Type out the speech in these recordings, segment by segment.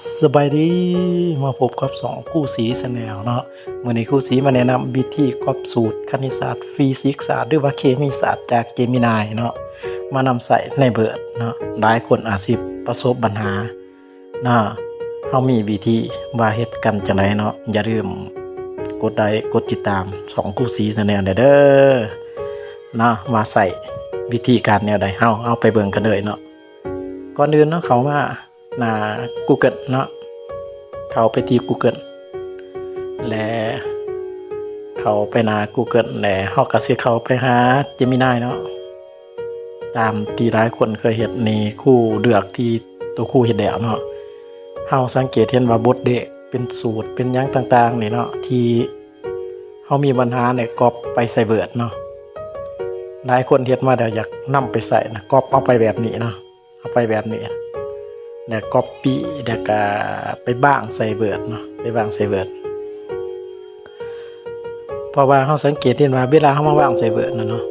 ສະບາຍດີ ມາພົບກັບຊ່ອງຄູສີແຊນແນວເນາະ. ມື້ນີ້ຄູສີມາແນະນຳວິທີກັອບສູດຄະນິດສາດ, ຟີຊິກສາດ ຫຼືວ່າເຄມີສາດຈາກເຈມິນາຍເນາະ ມານຳໃຊ້ໃນເບີດເນາະ. ຫຼາຍຄົນອາດຊິປະສົບບັນຫາເນາະ. ເຮົາມີວິທີວ່າເຮັດກັນຈັ່ງໃດເນາະ. ຢ່າລືມກົດໄລ ກົດຕິດຕາມຊ່ອງຄູສີແຊນແນວແດ່ເດີເນາະ ວ່າໃຊ້ວິທີການແນວໃດ. ເຮົາ ເຮົາໄປເບິ່ງກັນເລີຍເນາະ. ກ່ອນອື່ນເນາະ ເຂົ້າມາ ໜ້າ Google ເນາະ, ເຂົ້າໄປທີ່ Google ແລະ ເຂົ້າໄປໜ້າ Google ແລະ ເຮົາກໍຊິເຂົ້າໄປຫາ Gemini ເນາະ. ຕາມທີ່ຫຼາຍຄົນເຄີຍເຮັດນີ້ ຄູເລືອກທີ່ຕົວຄູເຮັດແລ້ວເນາະ. ເຮົາສັງເກດເຫັນວ່າບົດເລກເປັນສູດເປັນຫຍັງຕ່າງໆນີ້ເນາະ ທີ່ເຮົາມີບັນຫານີ້ ກັອບໄປໃສ່ Word ເນາະ. ຫຼາຍຄົນເຮັດມາແລ້ວຢາກນຳໄປໃຊ້ນະ ກັອບເອົາໄປແບບນີ້ເນາະ. ເອົາໄປແບບນີ້ ແລ້ວ copy ແລ້ວກະໄປວາງໃສ່ Word ເນາະ, ໄປວາງໃສ່ Word. ເພາະວ່າເຮົາສັງເກດເຫັນວ່າເວລາເຮົາມາວາງໃສ່ Word ນະເນາະ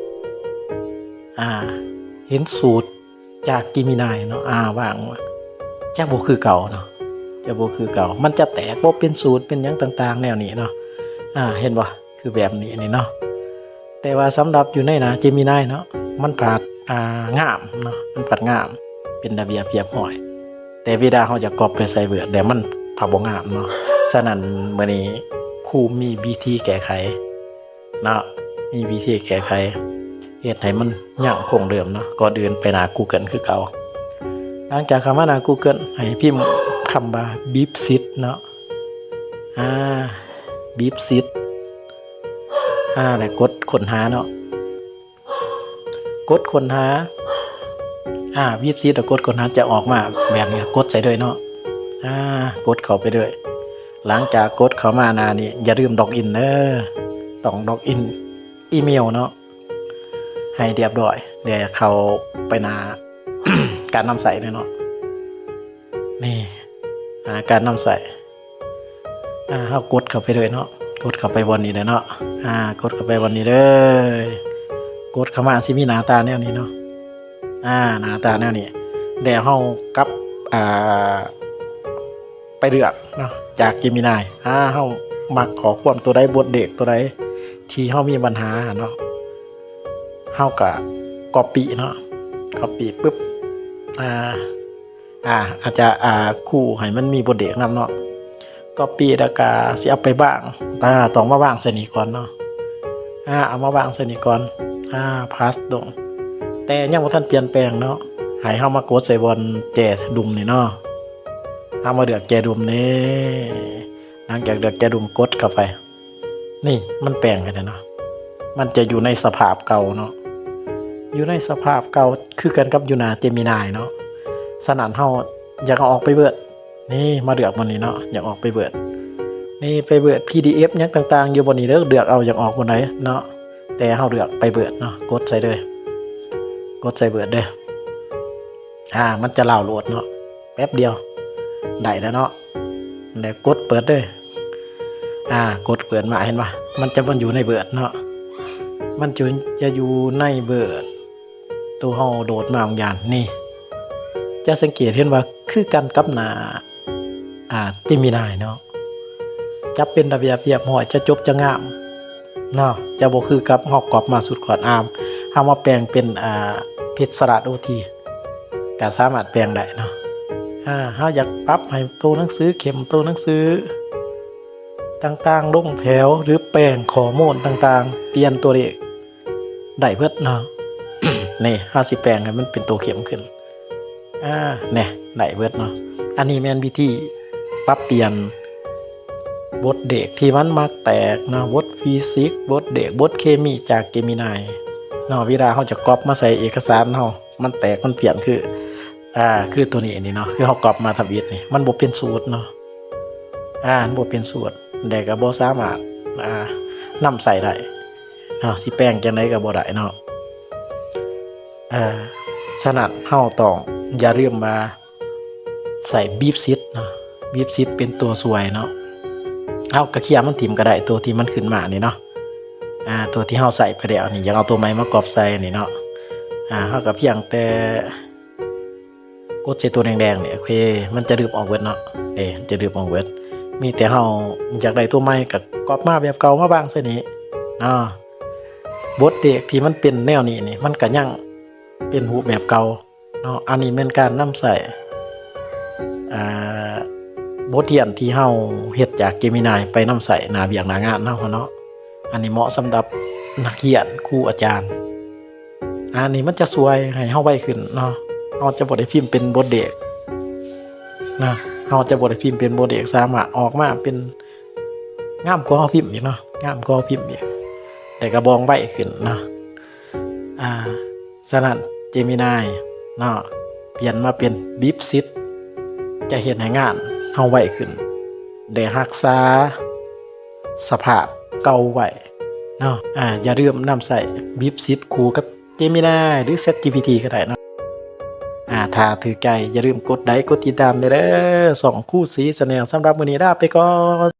ອາ ເຫັນສູດຈາກ Gemini ເນາະ ອາ ວາງ ຈະບໍ່ຄືເກົ່າເນາະ, ຈະບໍ່ຄືເກົ່າ. ມັນຈະແຕກ ບໍ່ເປັນສູດ ເປັນຫຍັງຕ່າງໆແນວນີ້ເນາະ. ອາ ເຫັນບໍ່? ຄືແບບນີ້ນີ້ເນາະ. ແຕ່ວ່າສຳລັບຢູ່ໃນໜ້າ Gemini ເນາະ ມັນພັດ ອ່າ ງາມເນາະ, ມັນພັດງາມ ເປັນລະບຽບຮຽບຮ້ອຍ. ແຕ່ເວລາເຮົາຈະກັອບໄປໃສ່ Word ແລ້ວມັນພັດບໍ່ງາມເນາະ. ສະນັ້ນ ມື້ນີ້ຄູມີວິທີແກ້ໄຂເນາະ, ມີວິທີແກ້ໄຂເຮັດໃຫ້ມັນຍັງຄົງເດີມເນາະ. ກ່ອນອື່ນໄປໜ້າ Google ຄືເກົ່າ. ຫຼັງຈາກເຂົ້າມາໜ້າ Google ໃຫ້ພິມຄຳວ່າ Bipsit ເນາະ, ອາ Bipsit ອາ ແລ້ວກົດຄົ້ນຫາເນາະ, ກົດຄົ້ນຫາ ອາ Bipsit ແລ້ວກົດຄົ້ນຫາ ຈະອອກມາແບບນີ້ ກົດໃສ່ເລີຍເນາະ. ອາ ກົດເຂົ້າໄປເລີຍ. ຫຼັງຈາກກົດເຂົ້າມາໜ້ານີ້ ຢ່າລືມ log in ເດີ, ຕ້ອງ log in ອີເມວເນາະ ໃຫ້ຮຽບຮ້ອຍ ແລ້ວເຂົ້າໄປໜ້າ ການນຳໃຊ້ເລີຍເນາະ. ນີ້ ອາ ການນຳໃຊ້ ອາ ເຮົາກົດເຂົ້າໄປເລີຍເນາະ, ກົດເຂົ້າໄປບ່ອນນີ້ເລີຍເນາະ, ອາ ກົດເຂົ້າໄປບ່ອນນີ້ເລີຍ. ກົດເຂົ້າມາຊິມີໜ້າຕາແນວນີ້ເນາະ, ອາ ໜ້າຕາແນວນີ້. ແລ້ວເຮົາກັບ ອາ ໄປເລືອກເນາະ ຈາກ Gemini ອາ ເຮົາມັກຂໍ້ຄວາມຕົວໃດ ບົດເລກຕົວໃດທີ່ເຮົາມີບັນຫາເນາະ, ເຮົາກະ copy ເນາະ, copy ປຶບ ອາ ອາ ອາດຈະ ອາ ຄູໃຫ້ມັນມີບົດເລກນຳເນາະ, copy ແລ້ວກະຊິເອົາໄປວາງ ອາ ຕ້ອງມາວາງໃສ່ນີ້ກ່ອນເນາະ, ອາ ເອົາມາວາງໃສ່ນີ້ກ່ອນ ອາ paste ລົງ. ແຕ່ຍັງບໍ່ທັນປ່ຽນແປງເນາະ, ໃຫ້ເຮົາມາກົດໃສ່ບ່ອນແຈດຸ່ມນີ້ເນາະ, ເຮົາມາເລືອກແຈດຸ່ມນີ້. ຫຼັງຈາກເລືອກແຈດຸ່ມ ກົດເຂົ້າໄປ ນີ້ ມັນແປງໄປແລ້ວເນາະ, ມັນຈະຢູ່ໃນສະພາບເກົ່າເນາະ, ຢູ່ໃນສະພາບເກົ່າຄືກັນກັບຢູ່ໜ້າ Gemini ເນາະ. ສະນັ້ນເຮົາຢາກເອົາອອກໄປ Word ນີ້ ມາເລືອກບ່ອນນີ້ເນາະ, ຢາກອອກໄປ Word ນີ້ ໄປ Word PDF ຫຍັງຕ່າງໆ ຢູ່ບ່ອນນີ້ເດີ, ເລືອກເອົາຢາກອອກບ່ອນໃດເນາະ, ແຕ່ເຮົາເລືອກໄປ Word ເນາະ, ກົດໃສ່ເລີຍ ກົດໃສ່ Word ເດີ. ອາ ມັນຈະລາວໂຫຼດເນາະ, ແປັບດຽວໄດ້ແລ້ວເນາະ. ແລ້ວກົດເປີດເດີ, ອາ ກົດເປີດມາ ເຫັນບໍ່? ມັນຈະບໍ່ຢູ່ໃນ Word ເນາະ, ມັນຈະ ຈະຢູ່ໃນ Word ໂຕເຮົາໂຫຼດມາບາງຢ່າງນີ້. ຈະສັງເກດເຫັນວ່າຄືກັນກັບໜ້າ ອາ Gemini ເນາະ, ຈະເປັນລະບຽບຮຽບຮ້ອຍ ຈະຈົບຈະງາມເນາະ, ຈະບໍ່ຄືກັບເຮົາກັອບມາສຸດກ່ອນ ອາ ເຮົາມາແປງເປັນ ອາ ເພັດສະຫຼາດໂອທີ ກະສາມາດແປງໄດ້ເນາະ. ອາ ເຮົາຢາກປັບໃຫ້ໂຕໜັງສືເຂັ້ມ ໂຕໜັງສືຕ່າງໆ ລົງແຖວ ຫຼື ແປງຂໍ້ມູນຕ່າງໆ ປ່ຽນຕົວເລກ ໄດ້ເບິດເນາະ. ນີ້ ເຮົາຊິແປງໃຫ້ມັນເປັນໂຕເຂັ້ມຂຶ້ນ. ອາ ແນ່ ໄດ້ເບິດເນາະ. ອັນນີ້ແມ່ນວິທີປັບປ່ຽນບົດເລກທີ່ມັນມັກແຕກເນາະ, ບົດຟີຊິກ ບົດເລກ ບົດເຄມີຈາກ Gemini ເນາະ. ເວລາເຮົາຈະກັອບມາໃສ່ເອກະສານເຮົາ ມັນແຕກມັນປ່ຽນ ຄື ອາ ຄືໂຕນີ້ນີ້ເນາະ, ຄືເຮົາກັອບມາທຳອິດນີ້ ມັນບໍ່ເປັນສູດເນາະ. ອາ ມັນບໍ່ເປັນສູດ ແລະ ກໍບໍ່ສາມາດ ອາ ນຳໃຊ້ໄດ້ເນາະ, ຊິແປງຈັ່ງໃດກໍບໍ່ໄດ້ເນາະ. ອາ ສະນັ້ນເຮົາຕ້ອງຢ່າລືມວ່າໃຊ້ Bipsit ເນາະ, Bipsit ເປັນຕົວຊ່ວຍເນາະ. ເຮົາກໍເຄຍມັນຖິ້ມກໍໄດ້ ຕົວທີ່ມັນຂຶ້ນມານີ້ເນາະ, ອາ ຕົວທີ່ເຮົາໃຊ້ໄປແລ້ວນີ້ ຢາກເອົາຕົວໃໝ່ມາກັອບໃສ່ນີ້ເນາະ. ອາ ເຮົາກໍພຽງແຕ່ ກົດໃສ່ຕົວແດງໆນີ້ ໂອເຄ ມັນຈະດຶບອອກເບິດເນາະ. ແລ ຈະລືມອອກເບິດ. ມີແຕ່ເຮົາຢາກໄດ້ຕົວໃໝ່ກໍກັອບມາແບບເກົ່າມາວາງໃສ່ນີ້ເນາະ. ບົດເລກທີ່ມັນເປັນແນວນີ້ນີ້ ມັນກໍຍັງເປັນຮູບແບບເກົ່າເນາະ. ອັນນີ້ແມ່ນການນຳໃຊ້ ອ່າ ບົດຮຽນທີ່ເຮົາເຮັດຈາກ Gemini ໄປນຳໃຊ້ໜ້າວຽກໜ້າງານເຮົາເນາະ. ອັນນີ້ເໝາະສຳລັບນັກຮຽນ, ຄູ, ອາຈານ. ອັນນີ້ມັນຈະຊ່ວຍໃຫ້ເຮົາໄວຂຶ້ນເນາະ. ເຮົາຈະບໍ່ໄດ້ພິມເປັນບົດເລກນະ, ເຮົາຈະບໍ່ໄດ້ພິມເປັນບົດເລກ, ສາມາດອອກມາເປັນງາມກວ່າເຮົາພິມອີກເນາະ, ງາມກວ່າເຮົາພິມອີກ, ແລ້ວກໍບອງໄວຂຶ້ນເນາະ. ອ່າ ສະນັ້ນ Gemini ເນາະ ປ່ຽນມາເປັນ Bip Sit ຈະເຮັດໃຫ້ງານເຮົາໄວຂຶ້ນ ແລະ ຮັກສາສະພາບເກົ່າໄວ້ເນາະ. ອາ ຢ່າລືມນຳໃຊ້ Bip Sit ຄູ່ກັບ Gemini ຫຼື ChatGPT ກໍໄດ້ເນາະ. ອາ ຖ້າຖືກໃຈ ຢ່າລືມກົດໄລ ກົດຕິດຕາມແດ່ເດີ. ຊ່ອງຄູສີ Channel ສຳລັບມື້ນີ້ລາໄປກ່ອນ.